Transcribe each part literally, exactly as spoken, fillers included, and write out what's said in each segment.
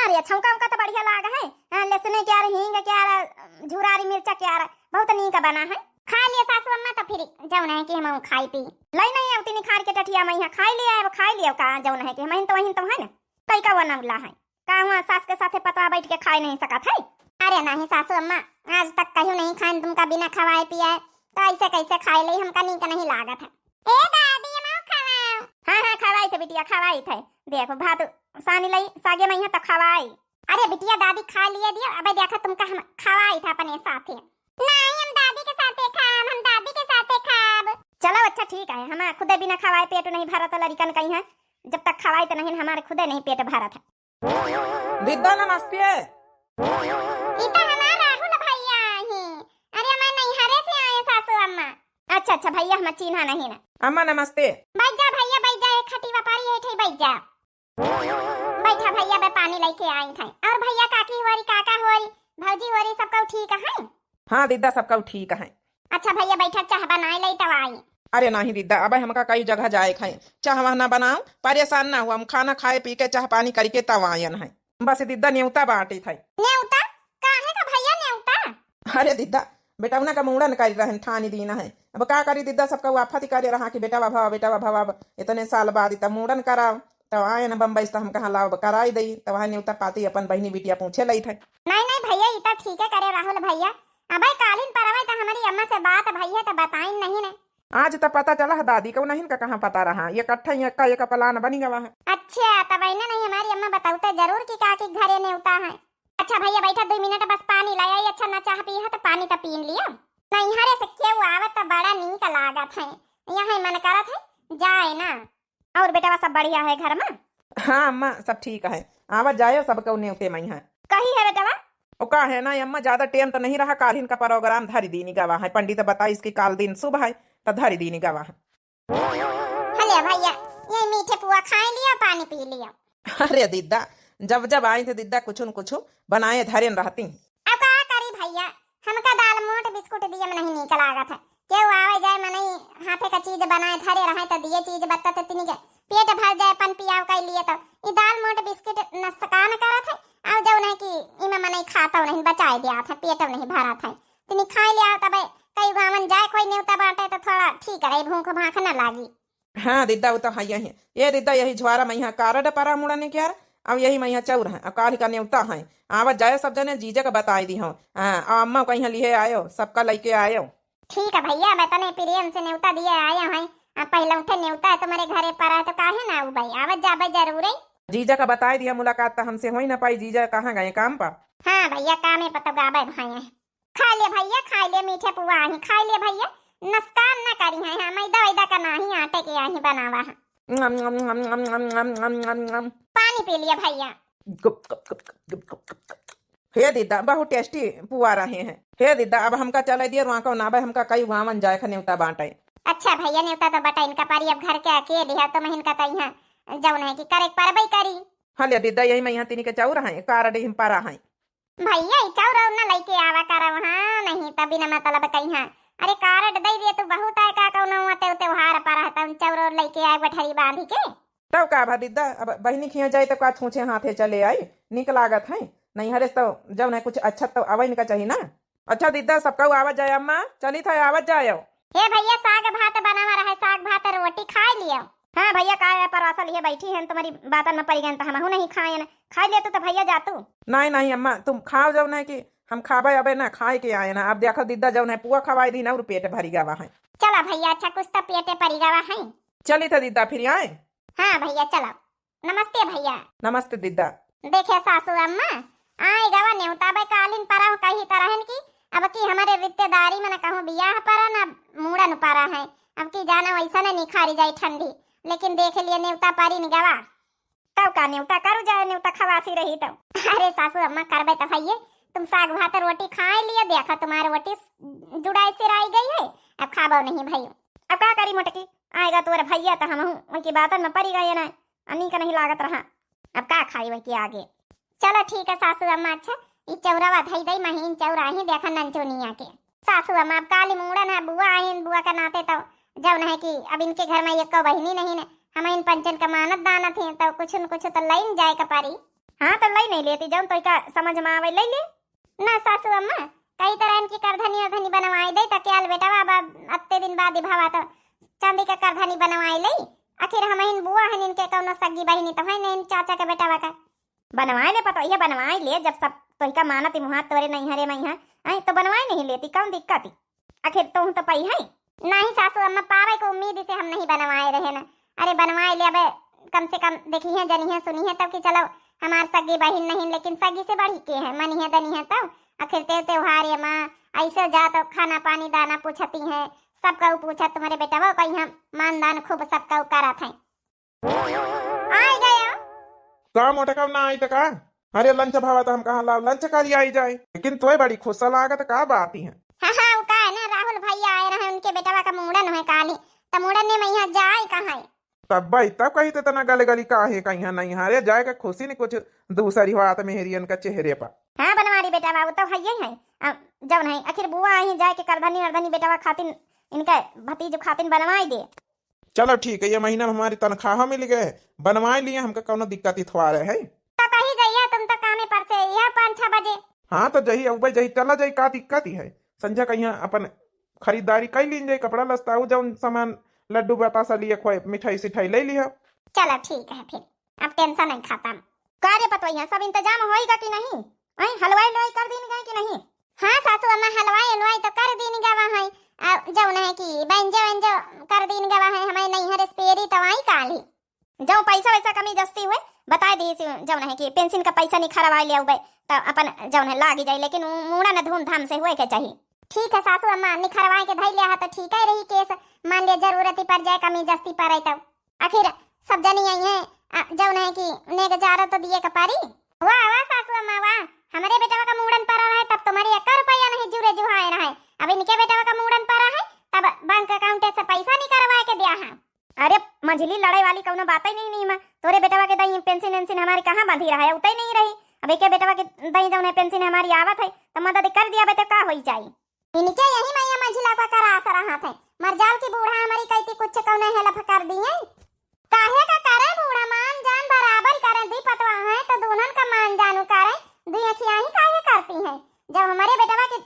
अरे, छौंका उका तो बढ़िया लाग है। हाँ, लहसुन के यार, हींग के यार, झुरारी मिर्चा के यार, बहुत नीक बना है। खा लिए सासू अम्मा, तो फिर जौन है कि हम खाई पी। लई नहीं अवती निखार के टटिया में यहाँ खाई लिया, अब खाई लिया का जौन है कि हम तो वहीं तो है ना। तई का वो नौला है। का हुआ सास के साथे पतवा बैठ के खाए नहीं सकत है? अरे नहीं सासू अम्मा, आज तक कहीं नहीं खाएन तुमका बिना खवाए पियाए, तो ऐसे कैसे खाए ले, हमका नीक नहीं लागत है। ए दादी, हमहू खवाओ। हाँ, हाँ, खवाई थे बिटिया, खवाई थे। देखो, भात सानी लई, सागे में है तो खवाई। अरे बिटिया, दादी खा लिए दियो, अबे देखो तुमका हम खवाई थे अपने साथे। नहीं, हम दादी के साथे खाब, हम दादी के साथे खाब। चलो, अच्छा ठीक है, हम खुदे बिना खवाए पेट नहीं भरत लड़िकन कहीं है, जब तक खवाई तो नहीं, हमारे खुदे नहीं पेट भरत है। दिद्दा नमस्ते। ई तो हमार राहुल भैया ही। अरे, हमार नैहरे से आए सासू अम्मा। अच्छा, अच्छा भैया, हम चीन्हा नहीं ना। अम्मा नमस्ते। बैठ जा भैया, बैठ जा, एक खटिया पारी है, ठे बैठ जा। बैठा भैया, बे पानी लेके आई थे। और भैया, काकी होरी, काका होरी, भौजी होरी, सबका ठीक है? हाँ दिद्दा, सबका ठीक है। अच्छा भैया, बैठा, चाह बनाए ले तब आई। अरे नाही दिद्दा, अबे हमका कई जगह जाए खाए, चाह वाह ना बनाओ, परेशान ना हुआ, हम खाना खाए पी के चाह पानी करके तब आयन है। बस दिद्दा नेवता बांटी थे। नेवता? काहे का भैया नेवता? अरे दिद्दा, बेटौना का मूड़न कर रहन ठानी दीन है। अब का करी दिद्दा, सबका आफत करे रहा कि बेटा भवा, बेटा भवा, अब इतने साल बाद तब मूड़न कराओ। तब आए न बम्बई से, तो हम कहाँ लाओ, कराई दई, तब वहाँ नेवता पाती अपन बहिनी बिटिया पूछे लई थे। नहीं, नहीं भैया, ई तो ठीक है करे राहुल भैया। अबे कालिन पर अबे तो हमारी अम्मा से बात भई है तो बताइन नहीं ने। आज तो पता चला है दादी को, नहीं का कहाँ पता रहा, ये इकट्ठा ही एक का एक plan बनी गवा है। अच्छा, तब इन्हें नहीं हमारी अम्मा बताऊ तो जरूर कि काकी घरे नेवता है। अच्छा भैया बैठा दो मिनट, बस पानी ले आई, अच्छा ना चाह पी है तो पानी तो पीन लिया। नैहरे से केहू आवत तो बड़ा नीक लागत है, यहाँ मन करत है जाए ना। और बेटवा सब बढ़िया है घर में? हाँ अम्मा, सब ठीक है। आवत जायो, सब कौ नेवते में है। कही है बेटवा? ओ का है ना अम्मा, ज्यादा टेम तो नहीं रहा, काल्हिन का program धरी दीनी गवा है, पंडित बताइस कि काल दिन शुभ है, तो धरी दीनी गवा है। हले भैया, ये मीठे पुआ खाए लियो, पानी पी लियो। अरे दिद्दा, जब जब आई थे दिद्दा, कुछ न कुछ बनाए धरेन रहती। अब का करी भैया, हमका दाल मोट बिस्कुट दिए में नहीं नीक लागत है। केहू आवे जाए मनई हाथे का चीज बनाए धरे रहे तो दिए चीज बत्ता ते तिनी के पेट भर जाए, पन पियाव कर लिए तो ई दाल मोट बिस्कुट नसकान करत है। और जौन है कि इमे मनई खातो नहीं, बचाए दियात है, पेटो नहीं भरत है। तिनी खाए लिया तबे कई गावन जाए कोई नेवता बाटे तो थोड़ा ठीक रही, भूख भाख न लागी। हाँ दिद्दा, वो तो है यही। ये दिद्दा, यही झुआरा में यहाँ कारड परा मुड़ने के यार, अब यही में यहाँ चौर है, अब काल्हि का नेवता है, आवत जायो सब जने, जीजा का बताई दी हो। हाँ, आ अम्मा का यहाँ लिहे आयो, सबका लइके आयो। ठीक है भैया, अब इतने प्रेम से नेवता दिए आयो है, अब पहले उठे नेवता है तुम्हारे घरे परा है तो काहे ना आऊ भाई, आवत जाबे जरूर है। जीजा का बताई दिया, मुलाकात तो हमसे हो ही ना पाई, जीजा कहाँ गए काम पर? हाँ भैया, कामे पर तो गाबे भाई है। खा ले भैया, खा ले मीठे पुआ आही, खा ले भैया, नसकान न करी है, हाँ, मैदा वैदा का नाही, आटे के आही बनावा है। नम, नम, नम। पानी पी लिया भैया। गुप, गुप, गुप। हे दीदा, बहुत tasty पुआ रहे हैं। हे दीदा, अब हमका चले दिए, वहाँ को ना भाई, हमका कई गावन जाए खा नेवता बांटे। अच्छा भैया, नेवता तो बटा इनका पारी, अब घर के अकेले है, तो मैं इनका तो यहाँ जौन है कि करे परबई करी। हाँ ले दीदा, यही में यहाँ तिनी के चौर हैं, कारड हम परा हैं। भैया, ई चौर और ना लइके आवा करव, हाँ, नहीं त बिना मतलब कही, हाँ। अरे, कारड दे दिए तू, बहुत है का, कौनो अते त्योहार पर है, तब चौर और लइके आए गठरी बांधी के। तब का भा दीदा, अब बहिनी खिया जाए तो का छूछे हाथे चले आई, निक लागत है। नैहरे से तो जौन है कुछ अच्छा तो आवे इनका चाहिए ना। अच्छा दीदा, सबका आवत जाए अम्मा, चली था आवत जाए। हे भैया, साग भात बनावा रहे, साग भात रोटी खाए लियो। हाँ भैया, का है, परवासल ये बैठी हैं, तुम्हारी बातन में पड़ी गए तो हमहू नहीं खाएन। खाए ले तू तो भैया जा तू। नहीं, नहीं अम्मा, तुम खाओ, जौन है कि हम खाबे अबे ना, खाए के आए ना। अब देखो दीदा, जौन है पुआ खवाई दी ना और पेट भरी गवा है। चला भैया, अच्छा कुछ तो पेटे परी गवा है। चली था दीदा, फिर आए। हाँ भैया, चला। नमस्ते भैया। नमस्ते दीदा। देखे सासू अम्मा, आए गवा नेवता बे कालिन परव कही तरहन की, अब की हमारे रिश्तेदारी में न कहूँ बियाह परा न मूड़न परा है, अब की जाना वैसा न निखारी जाए ठंडी, लेकिन देख लिए नेवता परिन गवा। तब का नेवता करू जाए, नेवता खवासी रही तब। अरे सासू अम्मा, करबे तो भैये, तुम साग भात रोटी खाए लिए, देखा तुम्हारे रोटी जुड़ाई सिराई गई है, अब खाबो नहीं भई। अब का करी मोटकी, आएगा तोर भैया तो हमहू उनकी बातन में परी गए ना, अनीक नहीं लागत रहा। अब का खाई वही के आगे। चलो ठीक है सासू अम्मा, अच्छा, ई चौरवा धई दई, महीन चौरा ही देखा नंचुनिया के। सासू अम्मा, अब काली मूड़न है, बुआ आइन, बुआ के नाते तो जौन है कि अब इनके घर में एको बहिनी नहीं ने, हम इन पंचन का मानत दानत हैं, तो कुछ न कुछ तो लइन जाए के परी। हाँ, तो लई नहीं लेती, जौन तोहिका समझ में आवे, लई ले। ना सासू अम्मा, कही तरह इनकी करधनी अरधनी बनवाई दे, त क्या बेटवा बा, अत्ते दिन बाद ही भवा तो चांदी का करधनी बनवाई ले। आखिर हमहिन बुआ हन, इनके कौनो सगी बहिनी तो है नहीं, चाचा के बेटवा का। बनवाई ले पतोहिया, बनवाई ले, जब सब तोहिका मानत ही मुहात तोरे नहीं हरे मइहाँ, आई तो बनवाई नहीं लेती, कौन दिक्कत ही? आखिर तोहू तो पई है। नहीं सासू अम्मा, पावे के उम्मीद से हम नहीं बनवाए रहे ना। अरे बनवाए ले, अबे कम से कम देखी है, जनी है, सुनी है, तब कि चलो हमार सगी बहिन नहीं, लेकिन सगी से बढ़ी के है, मनी है, दनी है, तब आखिर ते त्योहार ये माँ, ऐसे जा तो खाना पानी दाना पूछती है, सबका ऊ पूछत तुम्हारे बेटवा कहीं हम मान दान खूब सबका ऊ करत है। आइ गया। का मोटका ना आई त का? अरे लंच भावा त हम कहाँ लाव, लंच करी आई जाए, लेकिन तोय बड़ी खुश लागत, का बात है? हाँ हाँ, वो का है ना, राहुल भैया आए रहे, उनके बेटवा का मूड़न है काली, त मूड़न ने मैं यहाँ जाए कहाँ है? तब भाई तब कही त इतना गले गली का है कहीं नहीं, अरे जाए के खुशी ने कुछ दूसरी बात मेहरियन का चेहरे पर। हाँ बनवारी बेटवा, वो तो है ही है। अब जब नहीं आखिर बुआ आई जाए के करधनी अरधनी बेटवा खातिन, इनका भतीजो खातिन बनवाई दे। चलो ठीक है, ये महीना में हमारी तनख्वाह मिल गए, बनवाए लिए, हमका कौनो दिक्कत ही थोड़े है। तो कही जाइए तुम तो कामे पर से यह पाँच छह बजे। हाँ तो जही अउबे जही चला जाई, का दिक्कत ही है? संझा कहीं अपन खरीदारी कर लीन जाई, कपड़ा लस्ता उ जौन सामान लड्डू बतासा लिए खोए मिठाई सिठाई ले लिया। चलो ठीक है फिर, अब टेंशन नहीं खत्म। का रे पतोहिया, सब इंतजाम होइगा कि नहीं? आई हलवाई हलवाई कर दीन गए कि नहीं? हाँ सासू अम्मा, हलवाई हलवाई तो कर दीन गवा है। आ, जौन है कि बैंजो वैंजो कर दीन गवा है, हमारे नैहर स्पेरी तो आई काली। जौन पैसा वैसा कमी जस्ती हुए बताए दी, जौन है कि पेंशन का पैसा निखरवा ले उबे तो अपन जौन है लागी जाए, लेकिन उ मूड़ा न धूमधाम से हुए के चाहिए। ठीक है सासू अम्मा, निखरवाए के धई लिया है तो ठीक है रही, केस मान लिया जरूरत ही पड़ जाए, कमी जस्ती पड़े तो। आखिर सब जनी आई है, आ, जौन है कि नेग जारो तो दिए के परी। वाह वाह सासू अम्मा वाह, हमारे बेटवा का मूड़न पड़ा रहे तब तुम्हारी एक रुपया नहीं जुरे जुहाए रहे, अब इनके बेटवा का मूड़न पड़ा है तब बैंक अकाउंट से पैसा निकलवा के दिया है। अरे मझली लड़ाई वाली कौनो बात ही नहीं, नहीं माँ, तोरे बेटवा के दई पेंशन वेंशन हमारी कहाँ बांधी रहा है, उतई नहीं रही। अब एके बेटवा के दई जौन है पेंशन हमारी आवत है तो मदद कर दिया बे तो का होई जाई। इनके यही मैया मंझिला का करा आस रहत है। मर जाल की बूढ़ा हमारी कहती कुछ कौने हेल्प कर दिए। काहे का करे बूढ़ा, मान जान बराबर करे, दी पतवा है तो दूनन का मान जानू करे, दुई अखियाँ ही काहे करती है? जब हमारे बेटवा के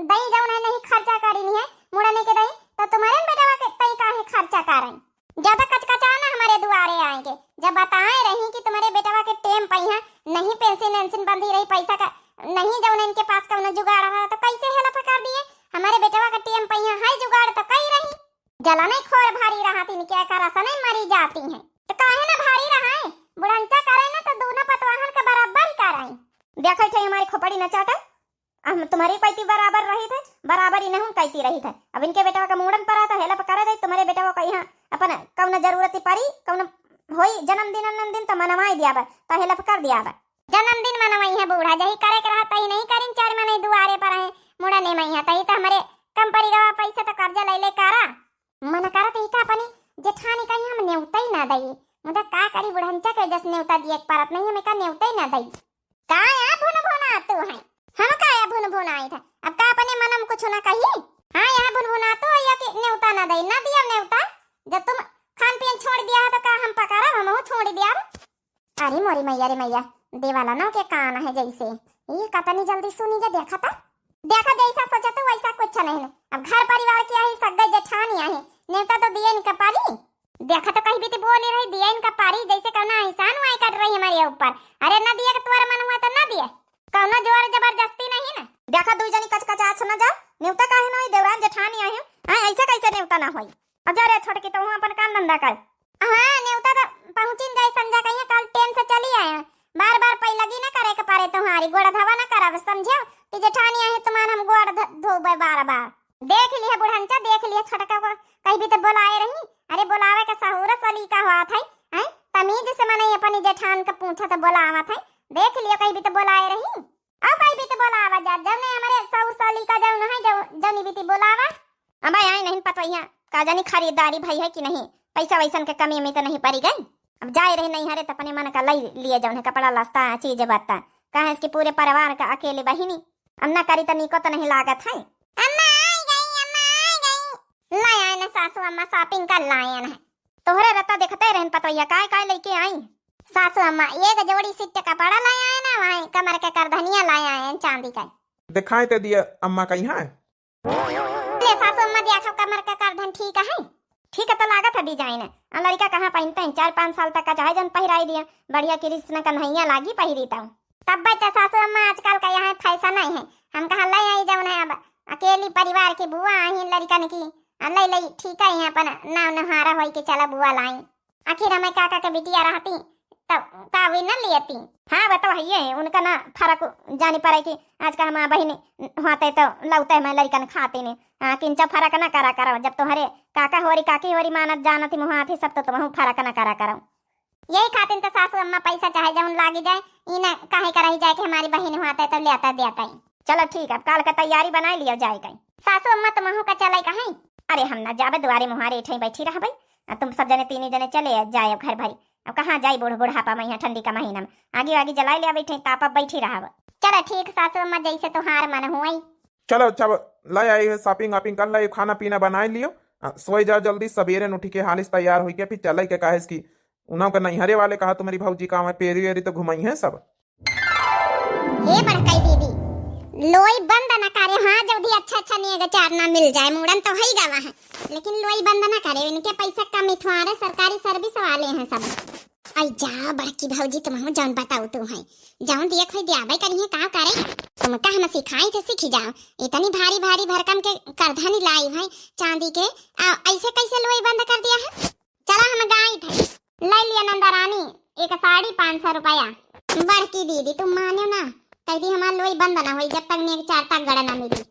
दई जौन है नहीं खर्चा करी नहीं है, मुड़ने के दई, तो तुम्हारे बेटवा के तई काहे खर्चा करे? ज्यादा कचकचा ना हमारे दुआरे आएंगे। जब बताए रही कि तुम्हारे बेटवा के टेम पइहा नहीं पेंशन वेंशन बंधी रही, पैसा का नहीं जौन इनके पास कौनो जुगाड़ रहा तो कैसे हेल्प कर दिए? हमारे बेटवा का टेम पइहा है जुगाड़ तो कई रही। जलने खोर भारी रहा तीन क्या करा सने मरी जाती हैं। तो काहे ना भारी रहा है? बुढ़ंचा करे ना तो दोनों पतवाहन के बराबर ही कराई। देखा थे हमारी खोपड़ी न चाटा, हम तुम्हारी कैती बराबर रही थे, बराबर इनहू कैती रही थे। अब इनके बेटवा का मूड़न पड़ा तो हेल्प करे दे, तुम्हारे बेटवा का यहाँ अपन कौनो जरूरत ही पड़ी, कौनो होई जन्मदिन, जन्मदिन तो मनवाई दिया बा, तो हेल्प कर दिया बा। जन्मदिन मनवाई है बूढ़ा, जही करे के रहा तही नहीं करिन, चार मने दुआरे पर है, मुड़ने में है, तही तो हमारे कम पड़ी गवा पैसा तो कर्जा ले ले करा। मन करत ही का अपनी जेठानी का यहाँ हम नेवता ही ना दई, मुदा का करी बुढ़ंचा के जस नेवता दिए के परत नहीं, हम एका नेवता ही ना दई। का या भुनभुनातू है? हम का या भुनभुनाई था? अब का अपने मनम कुछ ना कही? हाँ, या भुनभुनातू है या कि नेवता ना दई, ना दिया नेवता। जब तुम खान पियन छोड़ दिया है तो का हम पकड़ब, हमहू छोड़ दिया। अरे मोरी मैया रे मैया, देवाला ना के कान है जैसे, ये कतनी जल्दी सुनी गया, देखा था? देखा जैसा सोचा तू वैसा कुछ नहीं है। अब घर परिवार की आई सगई जेठानी आई, नेवता तो दिए इनका पारी। देखा तो कहीं भी तो बोली रही, दिया इनका पारी, जैसे कौना एहसान वाई कर रही हमारे ऊपर। अरे ना दिए के तोर मन हुआ तो ना दिए, कौनो जोर जबरदस्ती नहीं ना। देखा दुई जनी कचकचा सुना जा, नेवता काहे ना होई, देवरान जेठानी आई है, हाँ, ऐसे कैसे नेवता ना होई? अच्छा रे छोटकी, तो वहाँ अपन काम धंधा कर। हाँ, नेवता तो पहुँचिन जाए संझा कहिए, कल टेम से चली आए। बार बार पैलगी ना करे के पारे तुम्हारी, गोड़ धवा ना करब, समझो कि जेठानी आई है तुम्हार हम गोड़ ध-, धोबे बार बार। देख लिया बुढ़ंचा, देख लिया छोटका को, कहीं भी तो बोलाए रही। अरे बोलावे का सहूर सलीका हुआ था, हैं? तमीज से मने अपनी जेठान के पूछा तो बोलावा था। देख लिया कहीं भी तो बोलाए रही। अब कहीं भी तो बोलावा जा, जौने हमारे सहूर सलीका जौन है, जौ-, जौनी भी तो बोलावा। अब आई नहीं पतवैया, का जानी खरीदारी भई है कि नहीं, पैसा वैसन के कमी में तो नहीं पड़ी गई। अब जाए रही नहीं हरे तो अपने मन का लई लिए जौन है कपड़ा लस्ता चीज बत्ता, कहे इसके पूरे परिवार का अकेले बहिनी। अब ना करी तो निको तो नहीं लागत है। अम्मा आई गई, अम्मा आई गई। ले आए न सासू अम्मा, shopping कर लाए न। तोहरे रत्ता देखते रहन पतोहिया, काय काय लेके आई। सासू अम्मा, एक जोड़ी सिट्ट कपड़ा लाए आए ना, वहीं कमर के करधनिया लाए आए हैं चांदी का। दिखाए ते दिया अम्मा कहीं है। ले सासू अम्मा, देखो कमर का करधन ठीक है? ठीक है तो लागत है design। आ लड़का कहाँ पहिनते हैं, चार पाँच साल तक का चाहे जन पहिराई दिया, बढ़िया कृष्ण कन्हैया लागी पहिरी तो। तब भाई तो सासू अम्मा, आजकल का यहाँ fashion नहीं है, हम कहाँ ले आई जौन है, अब अकेली परिवार की बुआ आई लड़कन की, आ ले ले ठीक है, यहाँ अपन नाव नहारा होई के चला बुआ लाई। आखिर हमें काका के बिटिया रहती, तो का वे न लेती? हाँ, वो तो हइये है, उनका ना फर्क जानी पड़े कि आज का हमारा बहिन होते तो लौते हमें लड़कन खाती ने। हाँ, किंचा फर्क ना करा करो, जब तुम्हारे काका होरी काकी होरी मानत जानत ही मुहात ही सब, तो तुमहू फर्क ना करा करो। यही खातिर तो सासू अम्मा पैसा चाहे जौन लागी जाए, ई ना काहे का रही जाए कि हमारी बहिन होते तो लेता देता ही। चलो ठीक, अब काल का तैयारी बनाई लियो जाए कहीं। सासू अम्मा, तुमहू का चले कहीं? अरे हम ना जाबे, दुआरे मुहारे इठे बैठी रहबे, आ तुम सब जने तीनी जने चले जाए घर भरी। अब कहाँ जाई बूढ़ बुढ़ापा में यहाँ ठंडी का महीना में? आगी वागी जलाई ले बैठे, ताप अब बैठी रहब। चलो ठीक सासू अम्मा, जैसे तुहार मन हुई। चलो अच्छा, लाई आई है, shopping वॉपिंग कर लाई, खाना पीना बनाए लियो, आ, सोई जाओ जल्दी, सबेरे न उठी के हालिस तैयार होई के फिर चले के, काहे कि उन्हों के नैहरे वाले कहा तुम्हारी भौजी का है, पेरी वेरी तो घुमाई है सब। हे बड़कई दीदी, लोई बंद न करे, हाँ, जल्दी अच्छा अच्छा नेग चार ना मिल जाए, मूड़न तो हई गवा है, लेकिन लोई बंद न करे, इनके पैसा कम इथवारे, सरकारी service वाले हैं सब। आई जा बड़की भौजी, तुमहू जौन बताऊ तू है, जौन दिया खोई दियाबे करी है, का करे, तुमका हम सिखाई थे, सीखी जाओ, इतनी भारी भारी भरकम के करधनी लाई है चांदी के, आ ऐसे कैसे लोई बंद कर दिया है? चला हम गाई थे, ले लिया नंदा रानी, एक साड़ी पाँच सौ रुपया। बड़की दीदी तुम मानो ना, कह दी हमार लोई बंद ना होई जब तक नेग चार तक गड़ा ना मिली।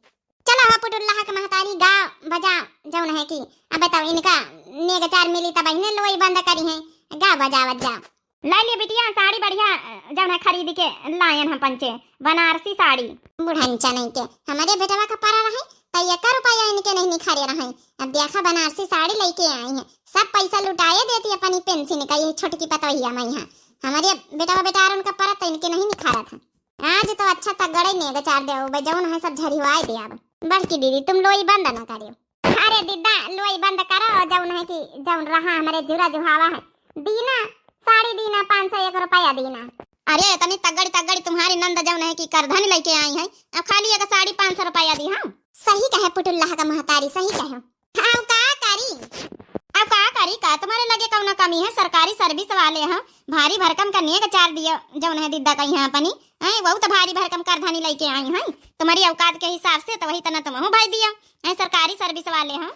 चलो हो पुटुल्लाह के महतारी, गाओ बजाओ, जौन है कि अब बताओ इनका नेग चार मिली तब इन्हें लोई बंद करी है, गाओ बजावत जाओ। ले ले बिटिया साड़ी बढ़िया, जौन है खरीद के लायन हम पंचे, बनारसी साड़ी। बुढ़ंचा नहीं के, हमारे बेटवा का परा रहे, तो एक रुपया इनके नहीं निखारे रहे। अब देखा बनारसी साड़ी लेके आई है, सब पैसा लुटाए देती अपनी पेंशन का, ये छोटकी पतोहिया में यहाँ। हमारे बेटवा बेटार उनका परा तो इनके नहीं निखारा था। आज तो अच्छा तगड़े नेग चार दे, जौन है सब झरिवाए दे। अब बड़की दीदी तुम लोई बंद ना करियो। अरे दीदा, लोई बंद करो, जौन है कि जौन रहा हमरे जुरा जुहावा है, दीना, साड़ी दीना, पाँच सौ एक रुपया दीना। अरे, इतनी तगड़ी तगड़ी तुम्हारी नंद जौन है कि करधन लेके आई है, अब खाली एक साड़ी पाँच सौ रुपया दी हम। सही कहे पुटुल्लाह का महतारी, सही कहे। हाँ, का करी? अब का करी का, तुम्हारे लगे कौनो कमी है, सरकारी service वाले हैं, भारी भरकम का नेग चार दियो, जौन है दीदा का यहाँ अपनी, हैं, वो तो भारी भरकम करधनी लेके आई हैं, तुम्हारी औकात के हिसाब से तो वही तना तुमहू भाई दियो, हैं, सरकारी service वाले हैं।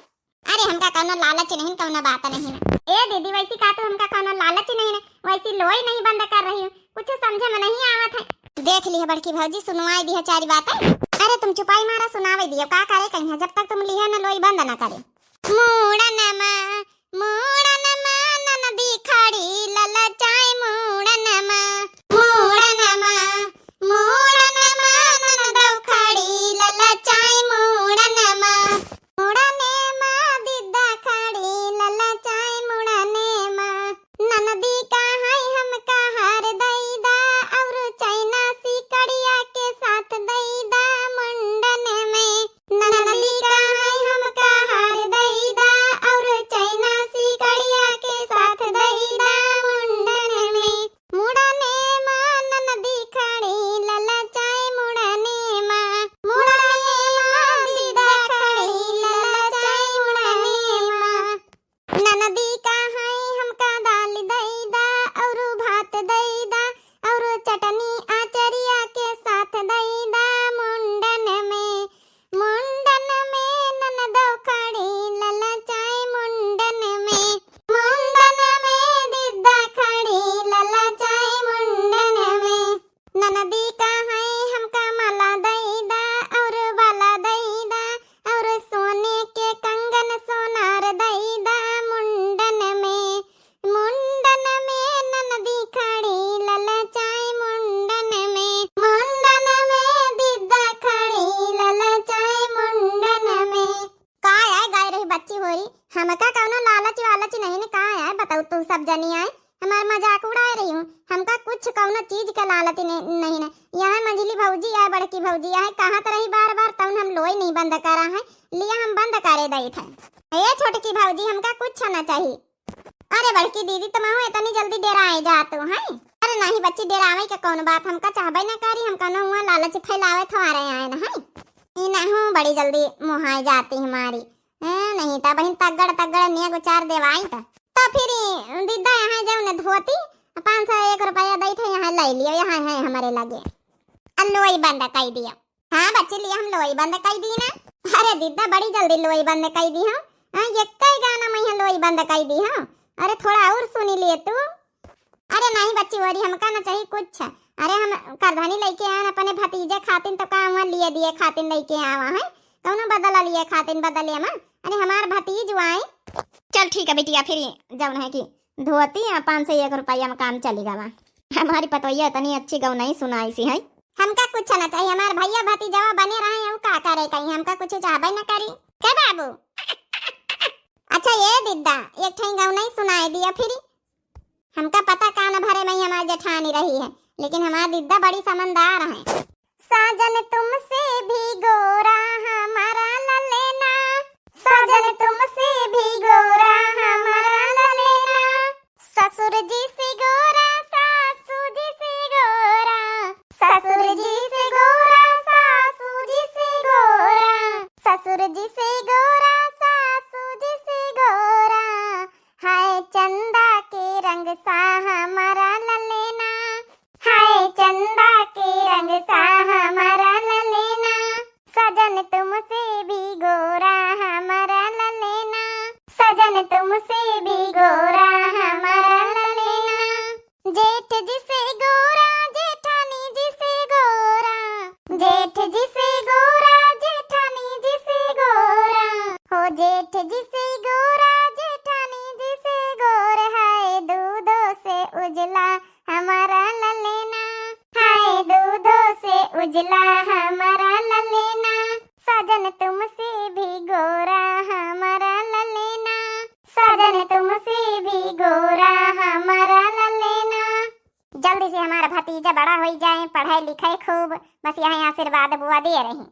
अरे हमका कौनो लालच नहीं, कौनो बात नहीं। ए दीदी, वैसी का तो हमका कौनो लालच नहीं ना, वैसी लोई नहीं बंद कर रही हूँ, कुछ समझे में नहीं आवत है। देख लिया बड़की भौजी, सुनवाई दिया चारी बातें। अरे तुम चुपाई मारा, सुनावे दियो, का करे कहीं है, जब तक तुम लिहे न लोई बंद ना करे। मूड़न मा, मूड़न मा ननदी खड़ी ललचाए मूड़न मा, मूड़न मा, मूड़न मा ननदौ खड़ी ललचाए मूड़न मा। मुड़ने मा दिद्दा खड़ी ललचाए मुड़ने मा। ननदी का है हमका हार दईदा और चैना सिकड़िया के साथ दईदा मुंडन में। ननदी का है हमका हार दईदा और चैना सिकड़िया के साथ दईदा मुंडन में। मुड़ने मा ननदी खड़ी ललचाए मुड़ने मा, मुड़ने मा दिद्दा खड़ी ललचाए मुड़ने मा। ननदी का है हमका दाल दईदा और भात दईदा और चटनी आचरिया के साथ दईदा मुंडन में। मुंडन में ननदौ खड़ी ललचाए मुंडन में, मुंडन में दिद्दा खड़ी ललचाए मुंडन में। ननदी का है हमका माला दईदा और बाला दईदा और सोने के कंगन सोनार दईदा मुंडन में। मुंडन में ननदी खड़ी ललचाए मुंडन में, मुंडन में दिद्दा खड़ी ललचाए मुंडन में। का आय गाय रही बच्ची होरी, हमका कौनो लालच वालच नहीं ने, का आय बताऊ तू सब जनी आय हमार मजाक उड़ाए रही हूँ, हमका कुछ कौनो चीज के लालच ने-, नहीं ने। यहाँ मंझली भौजी आय, बड़की भौजी आय, कहत रही बार बार तौन हम लोई नहीं बंद करा है, लिया हम बंद करे दई थे। ए छोटकी भौजी, हमका कुछ ना चाहिए। अरे बड़की दीदी, तुम हो इतनी जल्दी डेराए जातू हैं? अरे नहीं बच्ची, डेरावे के कौन बात, हमका चाहबे न करी, हम कौनो हुआ लालच फैलावे थोड़े आए न हैं। ई नहीं बड़ी जल्दी मोहाए जाती हमारी। हाँ, नहीं तो बहिन तगड़ तगड़ नेग उचार देवाई त। तो फिर ई दीदा यहाँ जौन धोती पाँच सौ एक रुपया दई थे, यहाँ ले लियो, यहाँ है हमारे लगे। अब लोई बंद कई दिया। हाँ बच्ची, लिए हम लोई बंद कई दी ना। अरे दीदा बड़ी जल्दी लोई बंद कई दी हम। हाँ, ये कई गाना में यहाँ लोई बंद कई दी हम। अरे थोड़ा और सुनी लिए तू। अरे नहीं बच्ची, ओरी हमका ना चाहिए कुछ। अरे हम करधनी लेके आए अपने भतीजे खातिन, तो का हुआ लिए दिए खातिन लेके आवा है? कौनो बदला लिए खातिन बदले में? अरे हमार भतीज आए। चल ठीक है बिटिया, फिर जौन है कि धोती आ पाँच सौ एक रुपया में काम चली गवा। हमारी पतोहिया इतनी अच्छी गौनई सुनाई सी है। हमका कुछ ना चाहिए, हमार भैया भतीजवा बने रहे, हम का करे कहीं, हमका कुछ चाहबे न करी। के बाबू? अच्छा ये दीदा, एक ठे गौनई सुनाई दिया फिर। हमका पता कान भरे में ही हमार जेठानी रही है, लेकिन हमार दीदा बड़ी समझदार है। साजन तुमसे भी गोरा हमारा ललेना, साजन तुमसे भी गोरा हमारा ललेना, ससुर जी से गोरा, सासू जी से गोरा, ससुर जी से गोरा, सासू जी से गोरा, ससुर जी से गोरा, सासू जी से गोरा, हाय चंदा के रंग सा हमारा ललेना, हाय चंदा के रंग सा हमारा ललेना, सजन तुमसे भी गोरा हमारा ललेना, सजन तुमसे भी गोरा हमारा ललेना। जेठ जी से गोरा, जेठानी जी से गोरा, जेठ जी से गोरा, जेठानी जी से गोरा, हो जेठ जी से गोरा, जेठानी जी से गोर, हाय दूधो से उजला हमारा ललेना, हाय दूधो से उजला हमारा ललेना, सजन तुमसे भी गोरा हमारा ललेना, सजन तुमसे भी गोरा हमारा ललेना। जल्दी से हमारा भतीजा बड़ा होई जाए, पढ़े लिखे खूब, बस यही आशीर्वाद बुआ दे रही।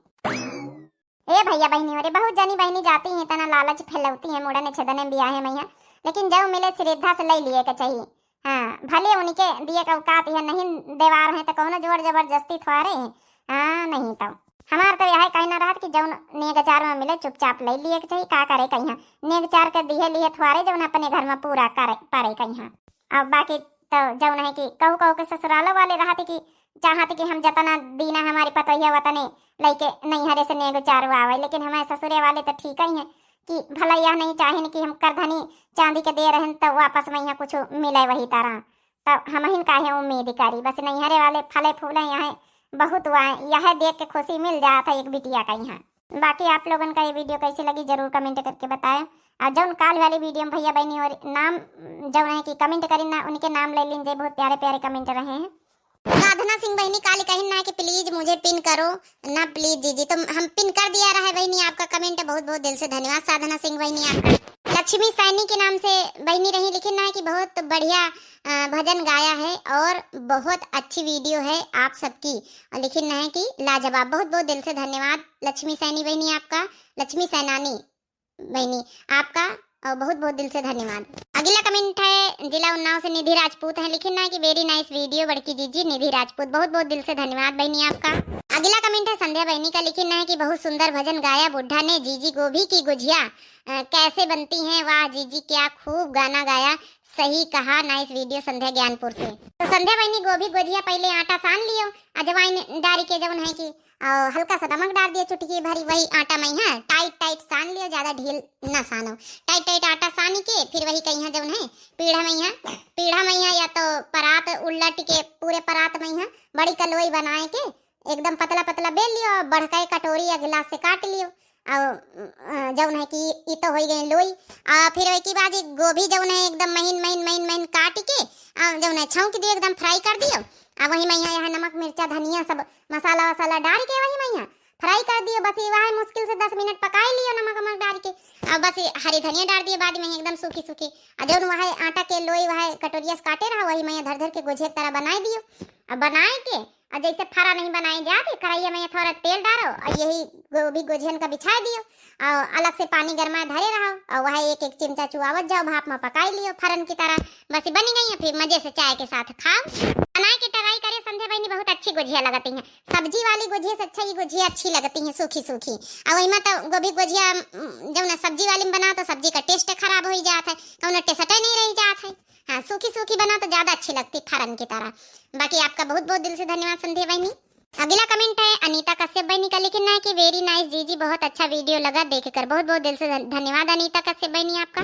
ए भैया बहिनी, अरे बहुत जनी बहिनी जाती हैं, इतना लालच फैलौती हैं, मुड़न छेदने में बियाहे में हैं, लेकिन जौ मिले श्रद्धा से ले लिए के चाहिए। हाँ, भले उनके दिए के औकात है नहीं देवार है, तो कौनो जोर जबरदस्ती थोड़े है। हाँ, नहीं तो हमार तो यह कहना रहत कि जौन नेगचार में मिले चुपचाप ले लिए के चाहिए, का करे कहिया, नेगचार के दिए लिए थोड़े जौन अपने घर में पूरा करे पड़े कहिया। अब बाकी तो जौन है कि कहू कहू के ससुरालो वाले रहत कि चाहत कि हम जतना दीना हमारी पतोहिया वतने लइके नैहरे से नेगचार आवे, लेकिन हमारे ससुरे वाले तो ठीक ही हैं कि भला यह नहीं चाहिन कि हम करधनी चांदी के दे रहन तो वापस में यहाँ कुछ मिले वही तरह। तब हमहिन काहे उम्मीद करी, बस नैहरे वाले फले फूले यहाँ बहुत हुआ है, यह देख के खुशी मिल जात है एक बिटिया का यहाँ। बाकी आप लोगन का ये video कैसी लगी जरूर comment करके बताएं। और जौन काल वाली video में भैया बहनी और नाम जौन है कि comment करी ना, उनके नाम ले लीन जे, बहुत प्यारे प्यारे comment रहे हैं। साधना सिंह बहनी काली कहिन ना कि please मुझे pin करो ना please जीजी, तो हम pin कर दिया रहा है बहनी आपका comment। बहुत बहुत दिल से धन्यवाद साधना सिंह बहनी आपका। लक्ष्मी सैनी के नाम से बहनी रही लिखिन ना कि बहुत बढ़िया अ, भजन गाया है और बहुत अच्छी video है आप सबकी। और लिखिन ना है कि लाजवाब। बहुत बहुत दिल से धन्यवाद लक्ष्मी सैनी बहनी आपका, लक्ष्मी सैनानी बहनी आपका, और बहुत बहुत दिल से धन्यवाद। अगला comment है जिला उन्नाव से निधि राजपूत है, लिखिन ना कि very nice video बड़की जीजी निधि राजपूत, बहुत बहुत दिल से धन्यवाद बहनी आपका। अगला comment है संध्या बहनी का, लिखिन ना है कि बहुत सुंदर भजन गाया बुढ़ा ने, जीजी गोभी की गुजिया अ, कैसे बनती हैं, वाह जीजी क्या खूब गाना गाया, सही कहा, nice video संध्या ज्ञानपुर से। तो संध्या बहनी गोभी गोजिया पहले आटा सान लियो, अजवाइन डाल के जौन है कि और हल्का सा नमक डाल दियो चुटकी भरी वही आटा में, हाँ tight tight सान लियो, ज्यादा ढील ना सानो, tight tight आटा सान के फिर वही कहीं जौन है पीढ़ा में यहाँ, पीढ़ा में यहाँ या तो परात उलट के पूरे परात में यहाँ बड़ी कलोई बनाए के एकदम पतला पतला बेल लियो और बढ़ के कटोरी या गिलास से काट लियो। और अ, जौन है कि ई तो होई गई लोई। आ फिर वही के बाद ई गोभी जौन है एकदम महीन महीन महीन महीन काट के आ जौन है छौंक दियो, एकदम fry कर दियो। आ वही में यहाँ, यहाँ नमक मिर्चा धनिया सब मसाला वसाला डाल के वही में यहाँ fry कर दियो। बस ये वही मुश्किल से दस मिनट पकाई लियो नमक वमक डाल के। आ बस ये हरी धनिया डाल दियो बाद में एकदम सूखी सूखी। आ जौन वह आटा के लोई वह कटोरिया से काटे रहा वही में यहाँ धर धर के गोझे की तरह बनाई दियो। आ बनाए के और जैसे फरा नहीं बनाई जात, ये कढ़ाइया में थोड़ा तेल डारो और यही गोभी गोझियन का बिछाए दियो और अलग से पानी गरमाए धरे रहो और वह एक एक चिमचा चुआवत जाओ, भाप में पकाई लियो फरन की तरह। बस ये बनी गई है, फिर मजे से चाय के साथ खाओ। बनाए के try करे समझे बहनी, बहुत अच्छी गोझिया लगती हैं। सब्जी वाली गोझिया से अच्छा ये गोझिया अच्छी लगती हैं, सूखी सूखी। और वही में तो गोभी गोझिया, उम, जब ना सब्जी वाली में बनाओ तो सब्जी का taste खराब हो ही जात है, कौनो taste नहीं रह जात है। हाँ, सूखी सूखी बनाओ तो ज्यादा अच्छी लगती फरन की तरह। बाकी आपका बहुत बहुत दिल से धन्यवाद संध्या बहनी। अगला comment है अनीता कश्यप बहनी का, लिखिन है कि very nice जीजी, बहुत अच्छा video लगा देख कर। बहुत बहुत दिल से धन-, धन्यवाद अनीता कश्यप बहनी आपका।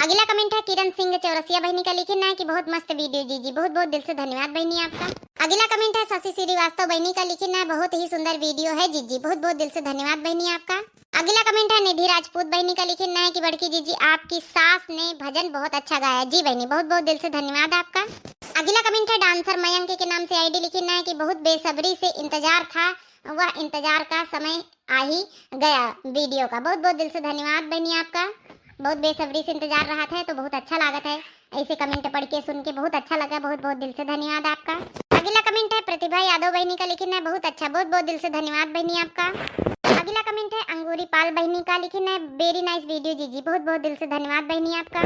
अगला comment है किरण सिंह चौरसिया बहनी का, लिखिन है कि बहुत मस्त video जीजी। बहुत बहुत दिल से धन्यवाद बहनी आपका। अगला comment है शशि श्रीवास्तव बहनी का, लिखिन है बहुत ही सुंदर video है जीजी। बहुत बहुत दिल से धन्यवाद बहनी आपका। अगला comment है निधि राजपूत बहनी का, लिखिन है कि बड़की जीजी आपकी सास ने भजन बहुत अच्छा गाया। जी बहनी, बहुत बहुत दिल से धन्यवाद आपका। अगला comment है dancer मयंक के नाम से ID, लिखिन है कि बहुत बेसब्री से इंतजार था, वह इंतजार का समय आ ही गया video का। बहुत बहुत दिल से धन्यवाद बहनी आपका। बहुत बेसब्री से इंतजार रहा था तो बहुत अच्छा लागत है, ऐसे comment पढ़ के सुन के बहुत अच्छा लगा। बहुत बहुत दिल से धन्यवाद आपका। अगला comment है प्रतिभा यादव बहनी का, लिखिन है बहुत अच्छा। बहुत बहुत दिल से धन्यवाद बहनी आपका। अगला comment है अंगूरी पाल बहनी का, लिखिन है very nice video जीजी। बहुत बहुत दिल से धन्यवाद बहनी आपका।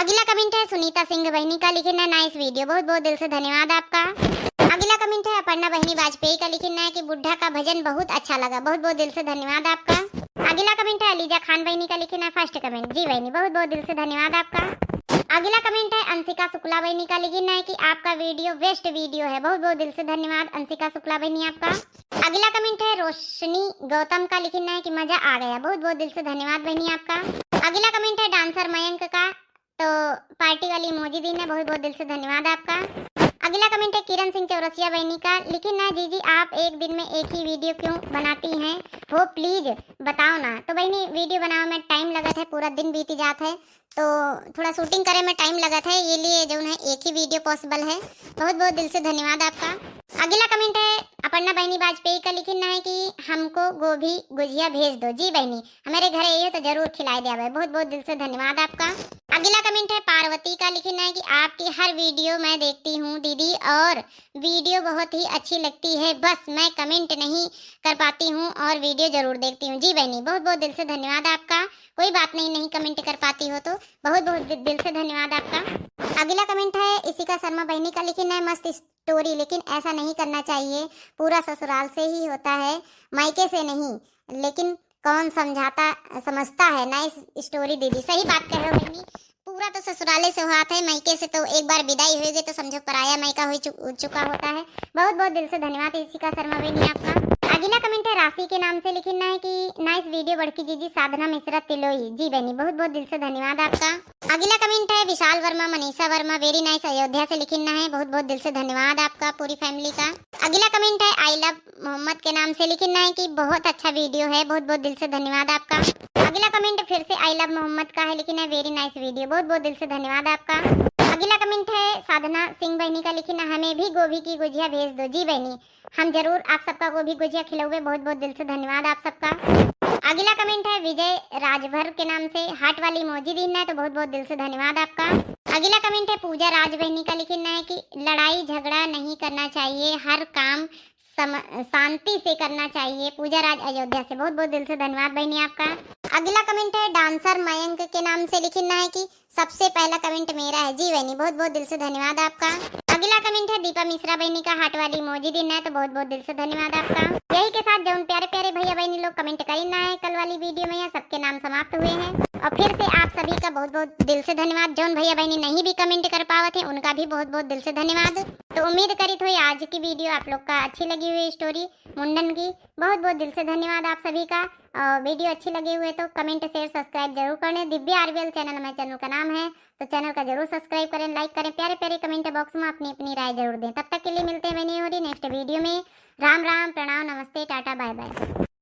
अगला comment है सुनीता सिंह बहनी का, लिखिन है nice video। बहुत बहुत दिल से धन्यवाद आपका। अगला comment है अपर्णा बहनी वाजपेयी का, लिखिन है कि बुढ़ा का भजन बहुत अच्छा लगा। बहुत बहुत दिल से धन्यवाद आपका। अगला comment है अलीजा खान बहनी का, लिखिन है first comment। जी बहनी, बहुत बहुत दिल से धन्यवाद आपका। अगला comment है अंशिका शुक्ला बहनी का, लिखिन है कि आपका video best video है। बहुत बहुत दिल से धन्यवाद अंशिका शुक्ला बहनी आपका। अगला comment है रोशनी गौतम का, लिखिन है कि मजा आ गया। बहुत बहुत दिल से धन्यवाद बहनी आपका। अगला comment है dancer मयंक का, तो party वाली emoji दीन है। बहुत बहुत दिल से धन्यवाद आपका। अगला comment है किरण सिंह चौरसिया बहनी का, लिखिन है जीजी आप एक दिन में एक ही video क्यों बनाती हैं हो, please बताओ ना। तो बहनी video बनावे में time लगत है, पूरा दिन बीत जात है, तो थोड़ा shooting करे में time लगत है, ये लिए जौन है एक ही video possible है। बहुत बहुत दिल से धन्यवाद आपका। अगला comment है अपर्णा बहनी वाजपेयी का, लिखिन है कि हमको गोभी गुजिया भेज दो। जी बहनी, हमारे घर आइयो तो जरूर खिलाए द्यावे। बहुत बहुत दिल से धन्यवाद आपका। अगला comment है पार्वती का, लिखिन है कि आपकी हर video मैं देखती हूँ दीदी और video बहुत ही अच्छी लगती है, बस मैं comment नहीं कर पाती हूँ और video जरूर देखती हूँ। जी बहनी, बहुत बहुत दिल से धन्यवाद आपका। कोई बात नहीं, नहीं comment कर पाती हो तो बहुत बहुत दि-, दिल से धन्यवाद आपका। अगला comment है इशिका शर्मा बहनी का, लिखिन है मस्त story, लेकिन ऐसा नहीं करना चाहिए, पूरा ससुराल से ही होता है, मायके से नहीं। लेकिन कौन समझाता, समझता है? Nice story दीदी, सही बात कह रहे हो बहनी, पूरा तो ससुराले से हुआ था, मायके से तो एक बार विदाई हो गई तो समझो पराया मायका हो चु-, चुका होता है। बहुत बहुत दिल से धन्यवाद इशिका शर्मा बहनी आपका। अगला comment है राशि के नाम से, लिखिन है कि nice video बड़की जीजी साधना मिश्रा तिलोई। जी बहनी, बहुत बहुत दिल से धन्यवाद आपका। अगला comment है विशाल वर्मा, मनीषा वर्मा, very nice अयोध्या से लिखिन है, बहुत बहुत दिल से धन्यवाद आपका पूरी family का। अगला comment है I love मोहम्मद के नाम से, लिखिन है कि बहुत अच्छा video है, बहुत बहुत दिल से धन्यवाद आपका। अगला comment फिर से I love मोहम्मद का है, लिखिन है very nice video, बहुत बहुत दिल से धन्यवाद आपका। अगला comment है साधना सिंह बहनी का, लिखिन है हमें भी गोभी की गुजिया भेज दो। जी बहनी, हम जरूर आप सबका गोभी गुजिया खिलौबे। बहुत बहुत दिल से धन्यवाद आप सबका। अगला comment है विजय राजभर के नाम से, heart वाली emoji दीन है, तो बहुत बहुत दिल से धन्यवाद आपका। अगला comment है पूजा राज बहनी का, लिखिन है कि लड़ाई झगड़ा नहीं करना चाहिए, हर काम सम-, शांति से करना चाहिए। पूजा राज अयोध्या से, बहुत बहुत दिल से धन्यवाद बहनी आपका। अगला comment है dancer मयंक के नाम से, लिखिन है कि सबसे पहला comment मेरा है। जी बहनी, बहुत बहुत दिल से धन्यवाद आपका। अगला comment है दीपा मिश्रा बहनी का, heart वाली emoji दीन है, तो बहुत बहुत दिल से धन्यवाद आपका। यही के साथ जौन प्यारे प्यारे भैया बहनी लोग comment करीन है कल वाली video में, या सबके नाम समाप्त हुए हैं। और फिर से आप सभी का बहुत बहुत दिल से धन्यवाद। जौन भैया बहनी नहीं भी comment कर पावत है, उनका भी बहुत बहुत दिल से धन्यवाद। तो उम्मीद करित हुई आज की video आप लोग का अच्छी लगी हुई story मुंडन की। बहुत बहुत दिल से धन्यवाद आप सभी का। और video अच्छी लगी हुई तो comment, share, subscribe जरूर करें। दिव्या RVL channel हमारे channel का नाम है, तो channel का जरूर subscribe करें, like करें, प्यारे प्यारे comment box में अपनी अपनी राय जरूर दें। तब तक के लिए मिलते हैं बहनी होरी next video में। राम राम, प्रणाम, नमस्ते, टाटा, bye bye।